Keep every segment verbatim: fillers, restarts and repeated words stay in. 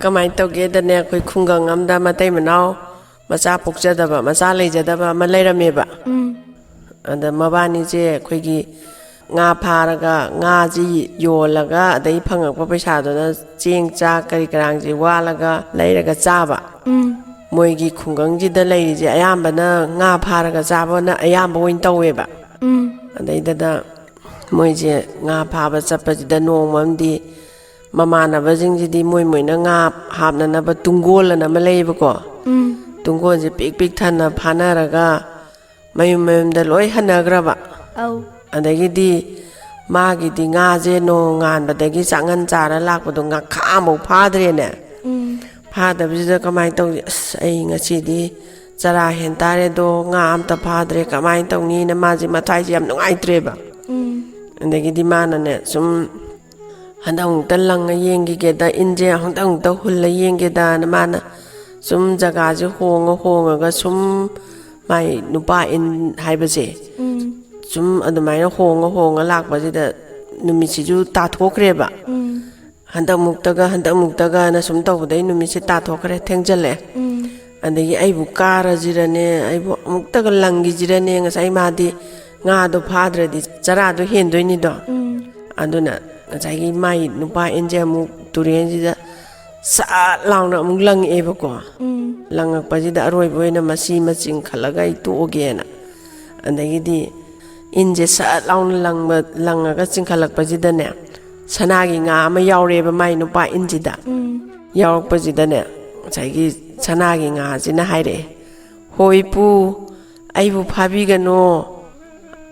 ꯀꯃꯥꯏꯅ ꯇꯧꯒꯦꯗꯅꯦ, ꯑꯩꯈꯣꯏ ꯈꯨꯡꯒꯪ ꯑꯃꯗ ꯃꯇꯩ ꯃꯅꯥꯎ ꯃꯆꯥ ꯄꯣꯛꯆꯗꯕ, ꯃꯆꯥ ꯂꯩꯖꯗꯕ ꯑꯃ ꯂꯩꯔꯝꯃꯦꯕ꯫ ꯑꯗ ꯃꯕꯥꯅꯤꯁꯦ ꯑꯩꯈꯣꯏꯒꯤ ꯉꯥ ꯐꯥꯔꯒ, ꯉꯥꯁꯤ ꯌꯣꯜꯂꯒ, ꯑꯗꯩ ꯐꯪꯉꯛꯄ ꯄꯩꯁꯥꯗꯨꯅ ꯆꯦꯡ ꯆꯥꯛ ꯀꯔꯤ ꯀꯔꯥꯡꯁꯤ ꯋꯥꯜꯂꯒ ꯂꯩꯔꯒ ꯆꯥꯕ꯫ ꯃꯣꯏꯒꯤ ꯈꯨꯡꯒꯪꯁꯤꯗ ꯂꯩꯔꯤꯁꯦ ꯑꯌꯥꯝꯕꯅ ꯉꯥ ꯐꯥꯔꯒ ꯆꯥꯕꯅ ꯑꯌꯥꯝꯕ ꯑꯣꯏꯅ ꯇꯧꯋꯦꯕ꯫ ꯑꯗꯩꯗꯨꯗ ꯃꯣꯏꯁꯦ ꯉꯥ ꯐꯥꯕ ꯆꯠꯄꯁꯤꯗ ꯅꯣꯡꯃ ꯑꯃꯗꯤ ꯃꯃꯥꯟꯅꯕꯁꯤꯡꯁꯤꯗꯤ ꯃꯣꯏ ꯃꯣꯏꯅ ꯉꯥ ꯍꯥꯞꯅꯅꯕ ꯇꯨꯡꯒꯣꯜ ꯑꯅ ꯑꯃ ꯂꯩꯌꯦꯕꯀꯣ꯫ ꯇꯨꯡꯒꯣꯜꯁꯦ ꯄꯤꯛ ꯄꯤꯛ ꯊꯟꯅ ꯐꯥꯅꯔꯒ ꯃꯌꯨꯝ ꯃꯌꯨꯝꯗ ꯂꯣꯏ ꯍꯟꯅꯈ꯭ꯔꯕ꯫ ꯑꯧ꯫ ꯑꯗꯒꯤꯗꯤ ꯃꯥꯒꯤꯗꯤ ꯉꯥꯁꯦ ꯅꯣꯡꯉꯥꯟꯕꯗꯒꯤ ꯆꯥꯛꯉꯟ ꯆꯥꯔ ꯂꯥꯛꯄꯗꯣ ꯉꯥꯈꯥ ꯑꯃꯐꯥꯎ ꯐꯥꯗ꯭ꯔꯦꯅꯦ꯫ ꯎꯝ꯫ ꯐꯥꯗꯕꯁꯤꯗ ꯀꯃꯥꯏꯅ ꯇꯧꯅꯤ? "ꯑꯁ, ꯑꯩ ꯉꯁꯤꯗꯤ ꯆꯔꯥ ꯍꯦꯟ ꯇꯥꯔꯦꯗꯣ, ꯉꯥ ꯑꯝꯇ ꯐꯥꯗ꯭ꯔꯦ, ꯀꯃꯥꯏꯅ ꯇꯧꯅꯤꯅ?" ꯃꯥꯁꯦ ꯃꯊ꯭ꯋꯥꯏꯁꯦ ꯌꯥꯝ ꯅꯨꯡꯉꯥꯏꯇ꯭ꯔꯦꯕ꯫ ꯎꯝ꯫ ꯑꯗꯒꯤꯗꯤ ꯃꯥꯅꯅꯦ, ꯁꯨꯝ ꯍꯟꯗꯛ ꯑꯃꯨꯛꯇ ꯂꯪꯉ ꯌꯦꯡꯈꯤꯒꯦꯗ, ꯏꯟꯁꯦ ꯍꯟꯗꯛ ꯑꯃꯨꯛꯇ ꯍꯨꯜꯂ ꯌꯦꯡꯒꯦꯗꯅ ꯃꯥꯅ ꯁꯨꯝ ꯖꯒꯥꯁꯦ ꯍꯣꯡꯉ ꯍꯣꯡꯉꯒ ꯁꯨꯝ ꯃꯥꯏ ꯅꯨꯄꯥ ꯏꯟ ꯍꯥꯏꯕꯁꯦ ꯎꯝ꯫ ꯁꯨꯝ ꯑꯗꯨꯃꯥꯏꯅ ꯍꯣꯡꯉ ꯍꯣꯡꯉ ꯂꯥꯛꯄꯁꯤꯗ ꯅꯨꯃꯤꯠꯁꯤꯁꯨ ꯇꯥꯊꯣꯛꯈ꯭ꯔꯦꯕ꯫ ꯎꯝ꯫ ꯍꯟꯗꯛ ꯃꯨꯛꯇꯒ, ꯍꯟꯗꯛ ꯃꯨꯛꯇꯒꯅ ꯁꯨꯝ ꯇꯧꯕꯗꯩ ꯅꯨꯃꯤꯠꯁꯦ ꯇꯥꯊꯣꯛꯈ꯭ꯔꯦ, ꯊꯦꯡꯖꯜꯂꯛꯑꯦ꯫ ꯎꯝ꯫ ꯑꯗꯒꯤ ꯑꯩꯕꯨ ꯀꯥꯔꯁꯤꯔꯅꯦ, ꯑꯩꯕꯨ ꯑꯃꯨꯛꯇꯒ ꯂꯪꯈꯤꯁꯤꯔꯅꯦ, ꯉꯁꯥꯏ ꯃꯥꯗꯤ ꯉꯥꯗꯣ ꯐꯥꯗ꯭ꯔꯗꯤ ꯆꯔꯥꯗꯣ ꯍꯦꯟꯗꯣꯏꯅꯤꯗꯣ꯫ ꯎꯝ꯫ ꯑꯗꯨꯅ ꯉꯁꯥꯏꯒꯤ ꯃꯥꯏ ꯅꯨꯄꯥ ꯏꯟꯁꯦ ꯑꯃꯨꯛ ꯇꯨꯔꯦꯟꯁꯤꯗ ꯁꯠ ꯂꯥꯎꯅ ꯑꯃꯨꯛ ꯂꯪꯉꯛꯑꯦꯕꯀꯣ꯫ ꯎꯝ꯫ ꯂꯪꯉꯛꯄꯁꯤꯗ ꯑꯔꯣꯏꯕ ꯑꯣꯏꯅ ꯃꯁꯤ ꯑꯃ ꯆꯤꯡꯈꯠꯂꯒ ꯑꯩ ꯇꯣꯛꯑꯒꯦꯅ꯫ ꯑꯗꯒꯤꯗꯤ ꯏꯟꯁꯦ ꯁꯠ ꯂꯥꯎꯅ ꯂꯪꯕ, ꯂꯪꯉꯒ ꯆꯤꯡꯈꯠꯂꯛꯄꯁꯤꯗꯅꯦ, ꯁꯅꯥꯒꯤ ꯉꯥ ꯑꯃ ꯌꯥꯎꯔꯦꯕ ꯃꯥꯏ ꯅꯨꯄꯥ ꯏꯟꯁꯤꯗ꯫ ꯎꯝ꯫ ꯌꯥꯎꯔꯛꯄꯁꯤꯗꯅꯦ, ꯉꯁꯥꯏꯒꯤ ꯁꯅꯥꯒꯤ ꯉꯥꯁꯤꯅ ꯍꯥꯏꯔꯛꯑꯦ, "ꯍꯣ ꯏꯄꯨ, ꯑꯩꯕꯨ ꯐꯥꯕꯤꯒꯅꯣ"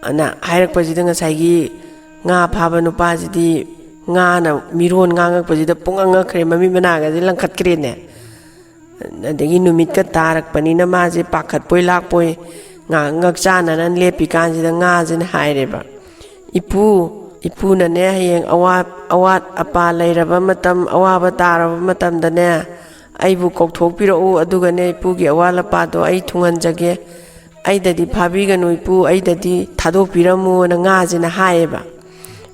ꯑꯅ ꯍꯥꯏꯔꯛꯄꯁꯤꯗ, ꯉꯁꯥꯏꯒꯤ ꯉꯥ ꯐꯥꯕ ꯅꯨꯄꯥꯁꯤꯗꯤ ꯉꯥꯅ ꯃꯤꯔꯣꯟ ꯉꯥꯡꯉꯛꯄꯁꯤꯗ ꯄꯨꯡꯉꯛ ꯉꯛꯈ꯭ꯔꯦ, ꯃꯃꯤꯠ ꯃꯅꯥꯒꯁꯦ ꯂꯪꯈꯠꯈ꯭ꯔꯦꯅꯦ꯫ ꯑꯗꯒꯤ ꯅꯨꯃꯤꯠꯀ ꯇꯥꯔꯛꯄꯅꯤꯅ ꯃꯥꯁꯦ ꯄꯥꯈꯠꯄꯣꯏ ꯂꯥꯛꯄꯣꯏ ꯉꯥꯏꯍꯥꯛ ꯉꯛ ꯆꯥꯟꯅꯅ ꯂꯦꯞꯄꯤꯀꯥꯟꯁꯤꯗ ꯉꯥꯁꯤꯅ ꯍꯥꯏꯔꯦꯕ, "ꯏꯄꯨ, ꯏꯄꯨꯅꯅꯦ ꯍꯌꯦꯡ ꯑꯋꯥ-, ꯑꯋꯥꯠ ꯑꯄꯥ ꯂꯩꯔꯕ ꯃꯇꯝ, ꯑꯋꯥꯕ ꯇꯥꯔꯕ ꯃꯇꯝꯗꯅꯦ ꯑꯩꯕꯨ ꯀꯧꯊꯣꯛꯄꯤꯔꯛꯎ, ꯑꯗꯨꯒꯅꯦ ꯏꯄꯨꯒꯤ ꯑꯋꯥꯠ ꯑꯄꯥꯗꯣ ꯑꯩ ꯊꯨꯡꯍꯟꯖꯒꯦ꯫ ꯑꯩꯗꯗꯤ ꯐꯥꯕꯤꯒꯅꯨ ꯏꯄꯨ, ꯑꯩꯗꯗꯤ ꯊꯥꯗꯣꯛꯄꯤꯔꯝꯃꯨꯅ" ꯉꯥꯁꯤꯅ ꯍꯥꯏꯌꯦꯕ꯫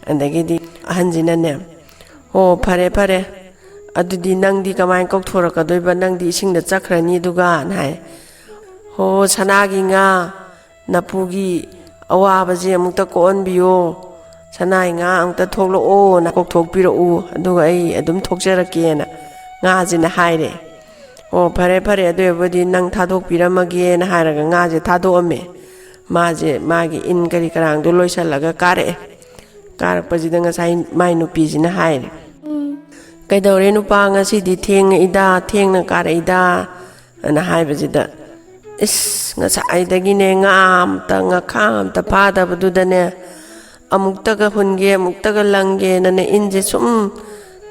ꯑꯗꯒꯤꯗꯤ ꯑꯍꯟꯁꯤꯅꯅꯦ, "ꯍꯣ, ꯐꯔꯦ ꯐꯔꯦ, "ꯑꯗꯨꯗꯤ ꯅꯪꯗꯤ ꯀꯃꯥꯏꯅ ꯀꯧꯊꯣꯔꯛꯀꯗꯣꯏꯕ? ꯅꯪꯗꯤ ꯏꯁꯤꯡꯗ ꯆꯠꯈ꯭ꯔꯅꯤ ꯑꯗꯨꯒ", ꯅ ꯍꯥꯏ꯫ "ꯍꯣ, ꯁꯅꯥꯒꯤ ꯉꯥ, ꯅꯄꯨꯒꯤ ꯑꯋꯥꯕꯁꯦ ꯑꯃꯨꯛꯇ ꯀꯣꯛꯍꯟꯕꯤꯌꯣ, ꯁꯅꯥꯒꯤ ꯉꯥ ꯑꯃꯨꯛꯇ ꯊꯣꯛꯂꯛꯑꯣꯅ ꯀꯧꯊꯣꯛꯄꯤꯔꯛꯎ, ꯑꯗꯨꯒ ꯑꯩ ꯑꯗꯨꯝ ꯊꯣꯛꯆꯔꯛꯀꯦꯅ" ꯉꯥꯁꯤꯅ ꯍꯥꯏꯔꯦ꯫ "ꯑꯣ, ꯐꯔꯦ ꯐꯔꯦ, ꯑꯗꯨ ꯑꯣꯏꯔꯕꯨꯗꯤ ꯅꯪ ꯊꯥꯗꯣꯛꯄꯤꯔꯝꯃꯒꯦꯅ" ꯍꯥꯏꯔꯒ ꯉꯥꯁꯦ ꯊꯥꯗꯣꯛꯑꯝꯃꯦ꯫ ꯃꯥꯁꯦ ꯃꯥꯒꯤ ꯏꯟ ꯀꯔꯤ ꯀꯔꯥꯡꯗꯣ ꯂꯣꯏꯁꯤꯜꯂꯒ ꯀꯥꯔꯛꯑꯦ꯫ ꯀꯥꯔꯛꯄꯁꯤꯗ ꯉꯁꯥꯏ ꯃꯥꯏ ꯅꯨꯄꯤꯁꯤꯅ ꯍꯥꯏꯔꯦ, "ꯀꯩꯗꯧꯔꯦ ꯅꯨꯄꯥ, ꯉꯁꯤꯗꯤ ꯊꯦꯡꯉꯛꯏꯗ, ꯊꯦꯡꯅ ꯀꯥꯔꯛꯏꯗ?" ꯑꯅ ꯍꯥꯏꯕꯁꯤꯗ, "ꯏꯁ, ꯉꯁꯥꯏꯗꯒꯤꯅꯦ ꯉꯥ ꯑꯝꯇ, ꯉꯥꯈꯥ ꯑꯝꯇ ꯐꯥꯗꯕꯗꯨꯗꯅꯦ, ꯑꯃꯨꯛꯇꯒ ꯍꯨꯟꯒꯦ, ꯑꯃꯨꯛꯇꯒ ꯂꯪꯒꯦꯅꯅꯦ ꯏꯟꯁꯦ ꯁꯨꯝ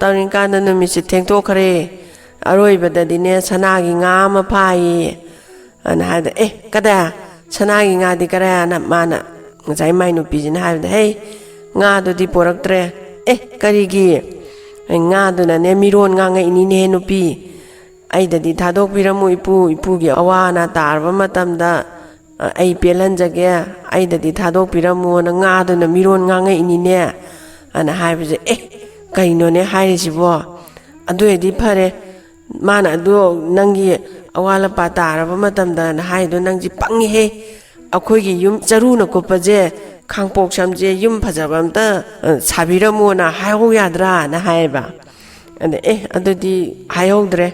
ꯇꯧꯔꯤꯀꯥꯟꯗ ꯅꯨꯃꯤꯠꯁꯦ ꯊꯦꯡꯗꯣꯛꯈ꯭ꯔꯦ꯫ ꯑꯔꯣꯏꯕꯗꯗꯤꯅꯦ ꯁꯅꯥꯒꯤ ꯉꯥ ꯑꯃ ꯐꯥꯏꯌꯦ" ꯑꯅ ꯍꯥꯏꯕꯗ, "ꯑꯦ, ꯀꯗꯥꯏ? ꯁꯅꯥꯒꯤ ꯉꯥꯗꯤ ꯀꯗꯥꯏ?" ꯑꯅ ꯃꯥꯅ, ꯉꯁꯥꯏ ꯃꯥꯏ ꯅꯨꯄꯤꯁꯤꯅ ꯍꯥꯏꯕꯗ, "ꯍꯦ, ꯉꯥꯗꯨꯗꯤ ꯄꯣꯔꯛꯇ꯭ꯔꯦ꯫" "ꯑꯦ, ꯀꯔꯤꯒꯤ?" "ꯑꯦ, ꯉꯥꯗꯨꯅꯅꯦ ꯃꯤꯔꯣꯟ ꯉꯥꯡꯉꯛꯏꯅꯤꯅꯦ ꯅꯨꯄꯤ꯫ ꯑꯩꯗꯗꯤ ꯊꯥꯗꯣꯛꯄꯤꯔꯝꯃꯨ ꯏꯄꯨ, ꯏꯄꯨꯒꯤ ꯑꯋꯥ ꯑꯅꯥ ꯇꯥꯔꯕ ꯃꯇꯝꯗ, ꯑ, ꯑꯩ ꯄꯦꯜꯍꯟꯖꯒꯦ, ꯑꯩꯗꯗꯤ ꯊꯥꯗꯣꯛꯄꯤꯔꯝꯃꯣꯅ ꯉꯥꯗꯨꯅ ꯃꯤꯔꯣꯟ ꯉꯥꯡꯉꯛꯏꯅꯤꯅꯦ" ꯑꯅ ꯍꯥꯏꯕꯁꯦ, "ꯑꯦ, ꯀꯩꯅꯣꯅꯦ ꯍꯥꯏꯔꯤꯁꯤꯕꯣ? ꯑꯗꯨ ꯑꯣꯏꯔꯗꯤ ꯐꯔꯦ, ꯃꯥꯅ ꯑꯗꯨ ꯅꯪꯒꯤ ꯑꯋꯥ ꯑꯄꯥ ꯇꯥꯔꯕ ꯃꯇꯝꯗꯅ ꯍꯥꯏꯗꯣ ꯅꯪꯁꯦ ꯄꯪꯉꯤꯍꯦ꯫ ꯑꯩꯈꯣꯏꯒꯤ ꯌꯨꯝ ꯆꯔꯨꯅ ꯀꯨꯞꯄꯁꯦ, ꯈꯥꯡꯄꯣꯛ ꯁꯝꯁꯦ ꯌꯨꯝ ꯐꯖꯕ ꯑꯝꯇ, ꯑ, ꯁꯥꯕꯤꯔꯝꯃꯣꯅ ꯍꯥꯏꯍꯧ ꯌꯥꯗ꯭ꯔꯥꯅ" ꯍꯥꯏꯌꯦꯕ꯫ ꯑꯗ, "ꯑꯦ, ꯑꯗꯨꯗꯤ ꯍꯥꯏꯍꯧꯗ꯭ꯔꯦ"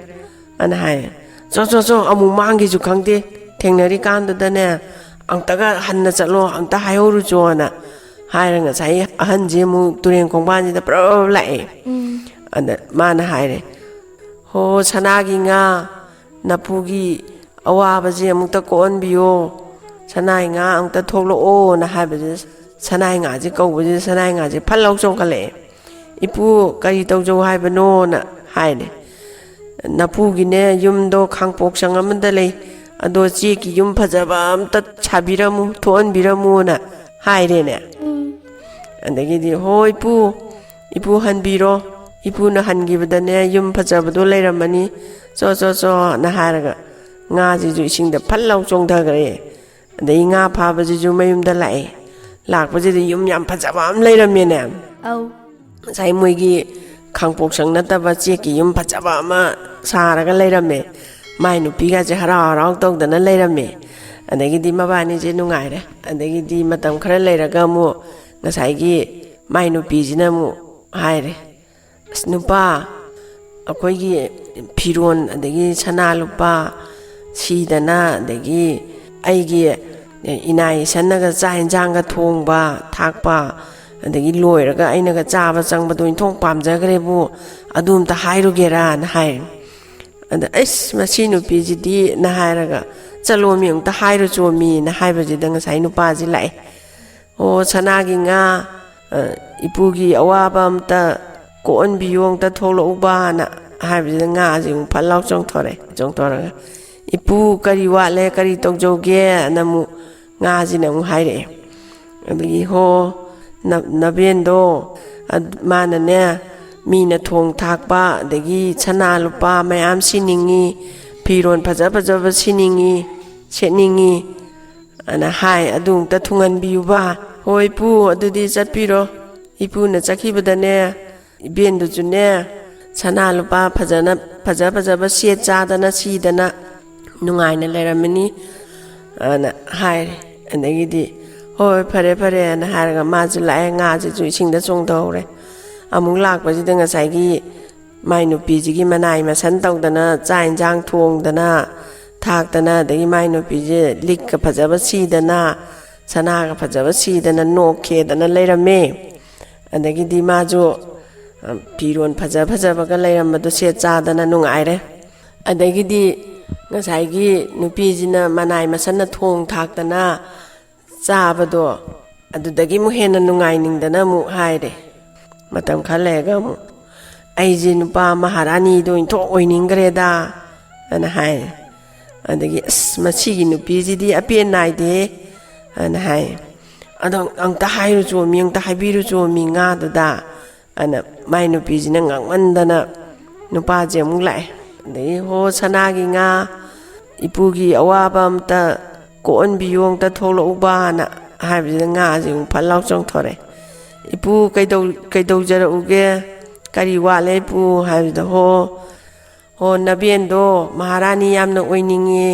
ꯑꯅ ꯍꯥꯏꯌꯦ꯫ "ꯆꯣ, ꯆꯣ, ꯆꯣ, ꯑꯃꯨꯛ ꯃꯥꯡꯒꯦꯁꯨ ꯈꯪꯗꯦ, ꯊꯦꯡꯅꯔꯤꯀꯥꯟꯗꯨꯗꯅꯦ, ꯑꯝꯇꯒ ꯍꯟꯅ ꯆꯠꯂꯣ, ꯑꯝꯇ ꯍꯥꯏꯍꯧꯔꯨꯆꯣꯅ" ꯍꯥꯏꯔ ꯉꯁꯥꯏ ꯑꯍꯟꯁꯦ ꯑꯃꯨꯛ ꯇꯨꯔꯦꯟ ꯈꯣꯡꯕꯥꯟꯁꯤꯗ ꯄ꯭ꯔꯞ ꯂꯥꯛꯑꯦ꯫ ꯑꯗ ꯃꯥꯅ ꯍꯥꯏꯔꯦ, "ꯍꯣ, ꯁꯅꯥꯒꯤ ꯉꯥ, ꯅꯄꯨꯒꯤ ꯑꯋꯥꯕꯁꯦ ꯑꯃꯨꯛꯇ ꯀꯣꯛꯍꯟꯕꯤꯌꯣ, ꯁꯅꯥꯏ ꯉꯥ ꯑꯃꯨꯛꯇ ꯊꯣꯛꯂꯛꯑꯣꯅ" ꯍꯥꯏꯕꯁꯦ, ꯁꯅꯥꯏ ꯉꯥꯁꯦ ꯀꯧꯕꯁꯤꯗ ꯁꯅꯥꯏ ꯉꯥꯁꯦ ꯐꯠ ꯂꯥꯎ ꯆꯣꯡꯈꯠꯂꯛꯑꯦ꯫ "ꯏꯄꯨ, ꯀꯔꯤ ꯇꯧꯖꯧ ꯍꯥꯏꯕꯅꯣꯅ" ꯍꯥꯏꯔꯦ꯫ "ꯅꯄꯨꯒꯤꯅꯦ ꯌꯨꯝꯗꯣ ꯈꯥꯡꯄꯣꯛ ꯁꯪ ꯑꯃꯗ ꯂꯩ, ꯑꯗꯣ ꯆꯦꯛꯀꯤ ꯌꯨꯝ ꯐꯖꯕ ꯑꯝꯇ ꯁꯥꯕꯤꯔꯝꯃꯨ, ꯊꯣꯛꯍꯟꯕꯤꯔꯝꯃꯨꯅ" ꯍꯥꯏꯔꯦꯅꯦ꯫ ꯑꯗꯒꯤꯗꯤ, "ꯍꯣꯏ ꯏꯄꯨ, ꯏꯄꯨ ꯍꯟꯕꯤꯔꯣ, ꯏꯄꯨꯅ ꯍꯟꯈꯤꯕꯗꯅꯦ ꯌꯨꯝ ꯐꯖꯕꯗꯣ ꯂꯩꯔꯝꯃꯅꯤ, ꯆꯣ, ꯆꯣ, ꯆꯣꯅ" ꯍꯥꯏꯔꯒ ꯉꯥꯁꯤꯁꯨ ꯏꯁꯤꯡꯗ ꯐꯠ ꯂꯥꯎ ꯆꯣꯡꯊꯈ꯭ꯔꯦ꯫ ꯑꯗꯩ ꯉꯥ ꯐꯥꯕꯁꯤꯁꯨ ꯃꯌꯨꯝꯗ ꯂꯥꯛꯑꯦ꯫ ꯂꯥꯛꯄꯁꯤꯗ ꯌꯨꯝ ꯌꯥꯝ ꯐꯖꯕ ꯑꯃ ꯂꯩꯔꯝꯃꯦꯅꯦ꯫ ꯑꯧ꯫ ꯉꯁꯥꯏ ꯃꯣꯏꯒꯤ ꯈꯥꯡꯄꯣꯛꯁꯪ ꯅꯠꯇꯕ ꯆꯦꯛꯀꯤ ꯌꯨꯝ ꯐꯖꯕ ꯑꯃ ꯁꯥꯔꯒ ꯂꯩꯔꯝꯃꯦ꯫ ꯃꯥꯏ ꯅꯨꯄꯤꯒꯁꯦ ꯍꯔꯥꯎ ꯍꯔꯥꯎ ꯇꯧꯗꯅ ꯂꯩꯔꯝꯃꯦ꯫ ꯑꯗꯒꯤꯗꯤ ꯃꯕꯥꯅꯤꯁꯦ ꯅꯨꯡꯉꯥꯏꯔꯦ꯫ ꯑꯗꯒꯤꯗꯤ ꯃꯇꯝ ꯈꯔ ꯂꯩꯔꯒ ꯑꯃꯨꯛ ꯉꯁꯥꯏꯒꯤ ꯃꯥꯏ ꯅꯨꯄꯤꯁꯤꯅ ꯑꯃꯨꯛ ꯍꯥꯏꯔꯦ, "ꯑꯁ ꯅꯨꯄꯥ, ꯑꯩꯈꯣꯏꯒꯤ ꯐꯤꯔꯣꯟ ꯑꯗꯒꯤ ꯁꯅꯥ ꯂꯨꯄꯥ ꯁꯤꯗꯅ, ꯑꯗꯒꯤ ꯑꯩꯒꯤ ꯏꯅꯥꯏ ꯏꯁꯟꯅꯒ ꯆꯥꯛ ꯌꯦꯟꯁꯥꯡꯒ ꯊꯣꯡꯕ ꯊꯥꯛꯄ, ꯑꯗꯒꯤ ꯂꯣꯏꯔꯒ ꯑꯩꯅꯒ ꯆꯥꯕ ꯆꯪꯕꯗꯣ ꯏꯟꯊꯣꯛ ꯄꯥꯝꯖꯈ꯭ꯔꯦꯕꯨ, ꯑꯗꯨ ꯑꯝꯇ ꯍꯥꯏꯔꯨꯒꯦꯔꯥꯅ" ꯍꯥꯏ꯫ ꯑꯗ "ꯑꯩꯁ, ꯃꯁꯤ ꯅꯨꯄꯤꯁꯤꯗꯤꯅ" ꯍꯥꯏꯔꯒ, "ꯆꯠꯂꯣꯃꯤ, ꯑꯃꯨꯛꯇ ꯍꯥꯏꯔꯨ ꯆꯣꯃꯤꯅ" ꯍꯥꯏꯕꯁꯤꯗ ꯉꯁꯥꯏ ꯅꯨꯄꯥꯁꯤ ꯂꯥꯛꯑꯦ꯫ "ꯑꯣ, ꯁꯅꯥꯒꯤ ꯉꯥ, ꯑ, ꯏꯄꯨꯒꯤ ꯑꯋꯥꯕ ꯑꯝꯇ ꯀꯣꯛꯍꯟꯕꯤꯌꯨ, ꯑꯝꯇ ꯊꯣꯛꯂꯛꯎꯕꯅ" ꯍꯥꯏꯕꯁꯤꯗ ꯉꯥꯁꯤ ꯑꯃꯨꯛ ꯐꯠ ꯂꯥꯎ ꯆꯣꯡꯊꯣꯔꯛꯑꯦ꯫ ꯆꯣꯡꯊꯣꯔꯒ, "ꯏꯄꯨ, ꯀꯔꯤ ꯋꯥꯠꯂꯦ, ꯀꯔꯤ ꯇꯧꯖꯧꯒꯦꯅ" ꯑꯃꯨꯛ ꯉꯥꯁꯤꯅ ꯑꯃꯨꯛ ꯍꯥꯏꯔꯛꯑꯦ꯫ ꯑꯗꯒꯤ, "ꯍꯣ, ꯅ-, ꯅꯕꯦꯟꯗꯣ, ꯑ-, ꯃꯥꯅꯅꯦ, ꯃꯤꯅ ꯊꯣꯡ ꯊꯥꯛꯄ, ꯑꯗꯒꯤ ꯁꯅꯥ ꯂꯨꯄꯥ ꯃꯌꯥꯝ ꯁꯤꯅꯤꯡꯉꯤ, ꯐꯤꯔꯣꯜ ꯐꯖ ꯐꯖꯕ ꯁꯤꯅꯤꯡꯉꯤ, ꯁꯦꯠꯅꯤꯡꯉꯤ" ꯑꯅ ꯍꯥꯏ꯫ "ꯑꯗꯨ ꯑꯃꯨꯛꯇ ꯊꯨꯡꯍꯟꯕꯤꯌꯨꯕ"꯫ "ꯍꯣꯏ ꯏꯄꯨ, ꯑꯗꯨꯗꯤ ꯆꯠꯄꯤꯔꯣ꯫ ꯏꯄꯨꯅ ꯆꯠꯈꯤꯕꯗꯅꯦ, ꯏꯕꯦꯟꯗꯨꯁꯨꯅꯦ, ꯁꯅꯥ ꯂꯨꯄꯥ ꯐꯖꯅ, ꯐꯖ ꯐꯖꯕ ꯁꯦꯠ ꯆꯥꯗꯅ ꯁꯤꯗꯅ ꯅꯨꯡꯉꯥꯏꯅ ꯂꯩꯔꯝꯃꯅꯤ" ꯑꯅ ꯍꯥꯏꯔꯦ꯫ ꯑꯗꯒꯤꯗꯤ, "ꯍꯣꯏ, ꯐꯔꯦ, ꯐꯔꯦꯅ" ꯍꯥꯏꯔꯒ ꯃꯥꯁꯨ ꯂꯥꯛꯑꯦ꯫ ꯉꯥꯁꯤꯁꯨ ꯏꯁꯤꯡꯗ ꯆꯣꯡꯊꯍꯧꯔꯦ꯫ ꯑꯃꯨꯛ ꯂꯥꯛꯄꯁꯤꯗ ꯉꯁꯥꯏꯒꯤ ꯃꯥꯏ ꯅꯨꯄꯤꯁꯤꯒꯤ ꯃꯅꯥꯏ ꯃꯁꯟ ꯇꯧꯗꯅ, ꯆꯥꯛ ꯌꯦꯟꯁꯥꯡ ꯊꯣꯡꯗꯅ ꯊꯥꯛꯇꯅ, ꯑꯗꯒꯤ ꯃꯥꯏ ꯅꯨꯄꯤꯁꯦ ꯂꯤꯛꯀ ꯐꯖꯕ ꯁꯤꯗꯅ, ꯁꯅꯥꯒ ꯐꯖꯕ ꯁꯤꯗꯅ, ꯅꯣꯛ ꯈꯦꯗꯅ ꯂꯩꯔꯝꯃꯦ꯫ ꯑꯗꯒꯤꯗꯤ ꯃꯥꯁꯨ, ꯑ, ꯐꯤꯔꯣꯜ ꯐꯖ ꯐꯖꯕꯒ ꯂꯩꯔꯝꯕꯗꯣ ꯁꯦꯠ ꯆꯥꯗꯅ ꯅꯨꯡꯉꯥꯏꯔꯦ꯫ ꯑꯗꯒꯤꯗꯤ ꯉꯁꯥꯏꯒꯤ ꯅꯨꯄꯤꯁꯤꯅ ꯃꯅꯥꯏ ꯃꯁꯟꯅ ꯊꯣꯡ ꯊꯥꯛꯇꯅ ꯆꯥꯕꯗꯣ, ꯑꯗꯨꯗꯒꯤ ꯑꯃꯨꯛ ꯍꯦꯟꯅ ꯅꯨꯡꯉꯥꯏꯅꯤꯡꯗꯅ ꯑꯃꯨꯛ ꯍꯥꯏꯔꯦ꯫ ꯃꯇꯝ ꯈꯔ ꯂꯩꯔꯒ ꯑꯃꯨꯛ, "ꯑꯩꯁꯦ ꯅꯨꯄꯥ ꯃꯍꯥꯔꯥꯅꯤꯗꯣ ꯑꯣꯏꯅ ꯊꯣꯛ ꯑꯣꯏꯅꯤꯡꯈ꯭ꯔꯦꯗ" ꯑꯅ ꯍꯥꯏꯔꯦ꯫ ꯑꯗꯒꯤ, "ꯑꯁ, ꯃꯁꯤꯒꯤ ꯅꯨꯄꯤꯁꯤꯗꯤ ꯑꯄꯦꯟ ꯅꯥꯏꯗꯦ" ꯑꯅ ꯍꯥꯏ꯫ "ꯑꯗꯣ ꯑꯝꯇ ꯍꯥꯏꯔꯨ ꯆꯣꯃꯤ, ꯑꯝꯇ ꯍꯥꯏꯕꯤꯔꯨ ꯆꯣꯃꯤ ꯉꯥꯗꯨꯗ" ꯑꯅ ꯃꯥꯏ ꯅꯨꯄꯤꯁꯤꯅ ꯉꯥꯡꯃꯟꯗꯅ ꯅꯨꯄꯥꯁꯦ ꯑꯃꯨꯛ ꯂꯥꯛꯑꯦ꯫ ꯑꯗꯒꯤ, "ꯍꯣ, ꯁꯅꯥꯒꯤ ꯉꯥ, ꯏꯄꯨꯒꯤ ꯑꯋꯥꯕ ꯑꯝꯇ ꯀꯣꯛꯍꯟꯕꯤꯌꯨ, ꯑꯝꯇ ꯊꯣꯛꯂꯛꯎꯕꯅ" ꯍꯥꯏꯕꯁꯤꯗ ꯉꯥꯁꯦ ꯑꯃꯨꯛ ꯐꯠ ꯂꯥꯎ ꯆꯣꯡꯊꯣꯔꯛꯑꯦ꯫ "ꯏꯄꯨ, ꯀꯩꯗꯧ-, ꯀꯩꯗꯧꯖꯔꯛꯎꯒꯦ? "ꯀꯔꯤ ꯋꯥꯠꯂꯦ ꯏꯄꯨ?" ꯍꯥꯏꯕꯗ, "ꯍꯣ, ꯍꯣ, ꯅꯕꯦꯟꯗꯣ ꯃꯍꯥꯔꯥꯅꯤ ꯌꯥꯝꯅ ꯑꯣꯏꯅꯤꯡꯉꯦ,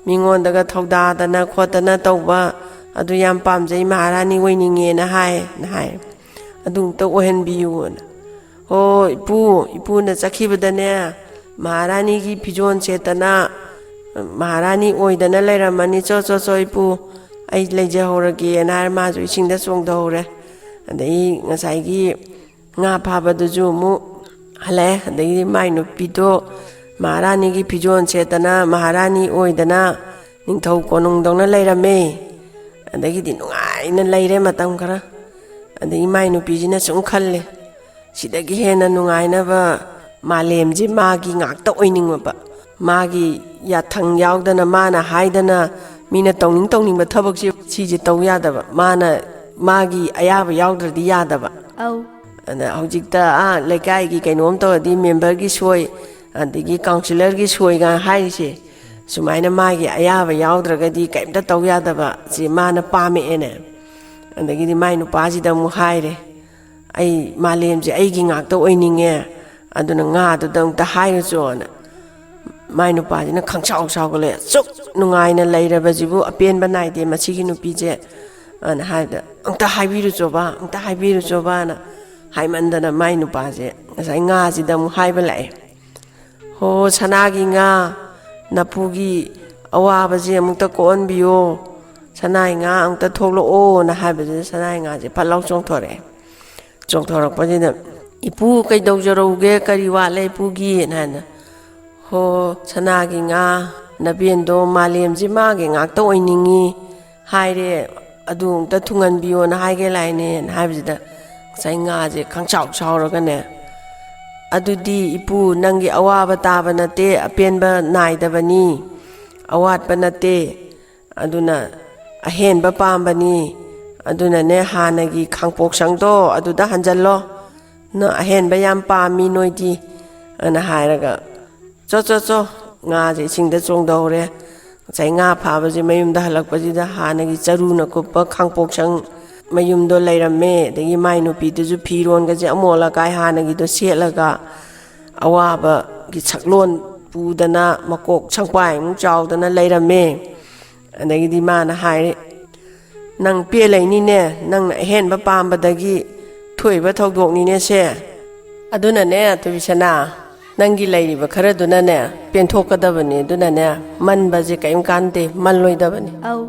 ꯃꯤꯉꯣꯟꯗꯒ ꯊꯧꯗꯥꯗꯅ ꯈꯣꯠꯇꯅ ꯇꯧꯕ, ꯑꯗꯨ ꯌꯥꯝ ꯄꯥꯝꯖꯩ, ꯃꯍꯥꯔꯥꯅꯤ ꯑꯣꯏꯅꯤꯡꯉꯦꯅ ꯍꯥꯏ"ꯅ ꯍꯥꯏ꯫ "ꯑꯗꯨ ꯑꯝꯇ ꯑꯣꯏꯍꯟꯕꯤꯌꯨꯅ"꯫ "ꯍꯣ ꯏꯄꯨ, ꯏꯄꯨꯅ ꯆꯠꯈꯤꯕꯗꯅꯦ ꯃꯍꯥꯔꯥꯅꯤꯒꯤ ꯐꯤꯖꯣꯜ ꯁꯦꯠꯇꯅ ꯃꯍꯥꯔꯥꯅꯤ ꯑꯣꯏꯗꯅ ꯂꯩꯔꯝꯃꯅꯤ꯫ ꯆꯣ, ꯆꯣ, ꯆꯣ ꯏꯄꯨ, ꯑꯩ ꯂꯩꯖꯍꯧꯔꯒꯦꯅ" ꯍꯥꯏꯔ ꯃꯥꯁꯨ ꯏꯁꯤꯡꯗ ꯆꯣꯡꯊꯍꯧꯔꯦ꯫ ꯑꯗꯩ ꯉꯁꯥꯏꯒꯤ ꯉꯥ ꯐꯥꯕꯗꯨꯁꯨ ꯑꯃꯨꯛ ꯍꯜꯂꯛꯑꯦ꯫ ꯑꯗꯒꯤꯗꯤ ꯃꯥꯏ ꯅꯨꯄꯤꯗꯣ ꯃꯍꯥꯔꯥꯅꯤꯒꯤ ꯐꯤꯖꯣꯜ ꯁꯦꯠꯇꯅ ꯃꯍꯥꯔꯥꯅꯤ ꯑꯣꯏꯗꯅ ꯅꯤꯡꯊꯧ ꯀꯣꯅꯨꯡꯗꯧꯅ ꯂꯩꯔꯝꯃꯦ꯫ ꯑꯗꯒꯤꯗꯤ ꯅꯨꯡꯉꯥꯏꯅ ꯂꯩꯔꯦ ꯃꯇꯝ ꯈꯔ꯫ ꯑꯗꯒꯤ ꯃꯥꯏ ꯅꯨꯄꯤꯁꯤꯅ ꯁꯨꯝ ꯈꯜꯂꯦ, ꯁꯤꯗꯒꯤ ꯍꯦꯟꯅ ꯅꯨꯡꯉꯥꯏꯅꯕ ꯃꯥꯂꯦꯝꯁꯤ ꯃꯥꯒꯤ ꯉꯥꯛꯇ ꯑꯣꯏꯅꯤꯡꯉꯕ, ꯃꯥꯒꯤ ꯌꯥꯊꯪ ꯌꯥꯎꯗꯅ, ꯃꯥꯅ ꯍꯥꯏꯗꯅ ꯃꯤꯅ ꯇꯧꯅꯤꯡ ꯇꯧꯅꯤꯡꯕ ꯊꯕꯛꯁꯦ ꯁꯤꯁꯦ ꯇꯧ ꯌꯥꯗꯕ, ꯃꯥꯅ ꯃꯥꯒꯤ ꯑꯌꯥꯕ ꯌꯥꯎꯗ꯭ꯔꯗꯤ ꯌꯥꯗꯕ꯫ ꯑꯧ꯫ ꯑꯗ ꯍꯧꯖꯤꯛꯇ ꯑꯥ ꯂꯩꯀꯥꯏꯒꯤ ꯀꯩꯅꯣꯝ ꯇꯧꯔꯗꯤ ꯃꯦꯝꯕꯔꯒꯤ ꯁꯣꯏ, ꯑꯗꯒꯤ ꯀꯥꯎꯟꯁꯤꯂꯔꯒꯤ ꯁꯣꯏꯒ ꯍꯥꯏꯔꯤꯁꯦ, ꯁꯨꯃꯥꯏꯅ ꯃꯥꯒꯤ ꯑꯌꯥꯕ ꯌꯥꯎꯗ꯭ꯔꯒꯗꯤ ꯀꯔꯤꯝꯇ ꯇꯧ ꯌꯥꯗꯕ ꯁꯤ ꯃꯥꯅ ꯄꯥꯝꯃꯛꯑꯦꯅꯦ꯫ ꯑꯗꯒꯤꯗꯤ ꯃꯥꯏ ꯅꯨꯄꯥꯁꯤꯗ ꯑꯃꯨꯛ ꯍꯥꯏꯔꯦ, "ꯑꯩ ꯃꯥꯂꯦꯝꯁꯦ ꯑꯩꯒꯤ ꯉꯥꯛꯇ ꯑꯣꯏꯅꯤꯡꯉꯦ, ꯑꯗꯨꯅ ꯉꯥꯗꯨꯗ ꯑꯃꯨꯛꯇ ꯍꯥꯏꯔꯨꯆꯣꯅ"꯫ ꯃꯥꯏ ꯅꯨꯄꯥꯁꯤꯅ ꯈꯪꯁꯥꯎ ꯁꯥꯎꯒꯠꯂꯦ, "ꯑꯁꯨꯛ ꯅꯨꯡꯉꯥꯏꯅ ꯂꯩꯔꯕꯁꯤꯕꯨ ꯑꯄꯦꯟꯕ ꯅꯥꯏꯗꯦ ꯃꯁꯤꯒꯤ ꯅꯨꯄꯤꯁꯦ" ꯑꯅ ꯍꯥꯏꯕꯗ, "ꯑꯝꯇ ꯍꯥꯏꯕꯤꯔꯨꯆꯣꯕ, ꯑꯝꯇ ꯍꯥꯏꯕꯤꯔꯨꯆꯣꯕꯅ" ꯍꯥꯏꯃꯟꯗꯅ ꯃꯥꯏ ꯅꯨꯄꯥꯁꯦ ꯉꯁꯥꯏ ꯉꯥꯁꯤꯗ ꯑꯃꯨꯛ ꯍꯥꯏꯕ ꯂꯥꯛꯑꯦ, "ꯍꯣ ꯁꯅꯥꯒꯤ ꯉꯥ, ꯅꯄꯨꯒꯤ ꯑꯋꯥꯕꯁꯦ ꯑꯃꯨꯛꯇ ꯀꯣꯛꯍꯟꯕꯤꯌꯣ, ꯁꯅꯥꯒꯤ ꯉꯥ ꯑꯃꯨꯛꯇ ꯊꯣꯛꯂꯛꯑꯣꯅ" ꯍꯥꯏꯕꯁꯤꯗ ꯁꯅꯥꯒꯤ ꯉꯥꯁꯦ ꯐꯠ ꯂꯥꯎ ꯆꯣꯡꯊꯣꯔꯛꯑꯦ꯫ ꯆꯣꯡꯊꯣꯔꯛꯄꯁꯤꯗ, "ꯏꯄꯨ ꯀꯩꯗꯧꯖꯔꯧꯒꯦ, ꯀꯔꯤ ꯋꯥꯠꯂꯦ ꯏꯄꯨꯒꯤꯅ?" ꯍꯥꯏꯅ, "ꯍꯣ ꯁꯅꯥꯒꯤ ꯉꯥ, ꯅꯕꯦꯟꯗꯣ ꯃꯥꯂꯦꯝꯁꯤ ꯃꯥꯒꯤ ꯉꯥꯛꯇ ꯑꯣꯏꯅꯤꯡꯉꯤ ꯍꯥꯏꯔꯦ, ꯑꯗꯨ ꯑꯃꯨꯛꯇ ꯊꯨꯡꯍꯟꯕꯤꯌꯣꯅ ꯍꯥꯏꯒꯦ ꯂꯥꯛꯏꯅꯦꯅ" ꯍꯥꯏꯕꯁꯤꯗ ꯉꯁꯥꯏ ꯉꯥꯁꯦ ꯈꯪꯁꯥꯎ ꯁꯥꯎꯔꯒꯅꯦ, "ꯑꯗꯨꯗꯤ ꯏꯄꯨ ꯅꯪꯒꯤ ꯑꯋꯥꯕ ꯇꯥꯕ ꯅꯠꯇꯦ, ꯑꯄꯦꯟꯕ ꯅꯥꯏꯗꯕꯅꯤ, ꯑꯋꯥꯠꯄ ꯅꯠꯇꯦ, ꯑꯗꯨꯅ ꯑꯍꯦꯟꯕ ꯄꯥꯝꯕꯅꯤ, ꯑꯗꯨꯅꯅꯦ ꯍꯥꯟꯅꯒꯤ ꯈꯥꯡꯄꯣꯛꯁꯪꯗꯣ ꯑꯗꯨꯗ ꯍꯟꯖꯜꯂꯣ, ꯅꯪ ꯑꯍꯦꯟꯕ ꯌꯥꯝ ꯄꯥꯝꯃꯤ ꯅꯣꯏꯗꯤ" ꯑꯅ ꯍꯥꯏꯔꯒ, "ꯆꯣ ꯆꯣ ꯆꯣ", ꯉꯥꯁꯦ ꯏꯁꯤꯡꯗ ꯆꯣꯡꯊꯍꯧꯔꯦ꯫ ꯉꯁꯥꯏ ꯉꯥ ꯐꯥꯕꯁꯦ ꯃꯌꯨꯝꯗ ꯍꯜꯂꯛꯄꯁꯤꯗ ꯍꯥꯟꯅꯒꯤ ꯆꯔꯨꯅ ꯀꯨꯞꯄ ꯈꯥꯡꯄꯣꯛꯁꯪ ꯃꯌꯨꯝꯗꯣ ꯂꯩꯔꯝꯃꯦ꯫ ꯑꯗꯒꯤ ꯃꯥꯏ ꯅꯨꯄꯤꯗꯨꯁꯨ ꯐꯤꯔꯣꯟꯒꯁꯦ ꯑꯃꯣꯠ ꯑꯀꯥꯏ ꯍꯥꯟꯅꯒꯤꯗꯣ ꯁꯦꯠꯂꯒ ꯑꯋꯥꯕꯒꯤ ꯁꯛꯂꯣꯟ ꯄꯨꯗꯅ ꯃꯀꯣꯛ ꯁꯪꯄꯥꯏꯃꯨꯛ ꯆꯥꯎꯗꯅ ꯂꯩꯔꯝꯃꯦ꯫ ꯑꯗꯒꯤꯗꯤ ꯃꯥꯅ ꯍꯥꯏꯔꯦ, "ꯅꯪ ꯄꯦꯜꯂꯩꯅꯤꯅꯦ, ꯅꯪꯅ ꯑꯍꯦꯟꯕ ꯄꯥꯝꯕꯗꯒꯤ ꯊꯣꯛꯏꯕ ꯊꯧꯗꯣꯛꯅꯤꯅꯦ ꯁꯦ꯫ ꯑꯗꯨꯅꯅꯦ ꯊꯣꯏꯕꯤꯁꯅꯥ, ꯅꯪꯒꯤ ꯂꯩꯔꯤꯕ ꯈꯔꯗꯨꯅꯅꯦ ꯄꯦꯟꯊꯣꯛꯀꯗꯕꯅꯤ꯫ ꯑꯗꯨꯅꯅꯦ ꯃꯟꯕꯁꯦ ꯀꯔꯤꯝ ꯀꯥꯟꯗꯦ, ꯃꯜꯂꯣꯏꯗꯕꯅꯤ"꯫ ꯑꯧ,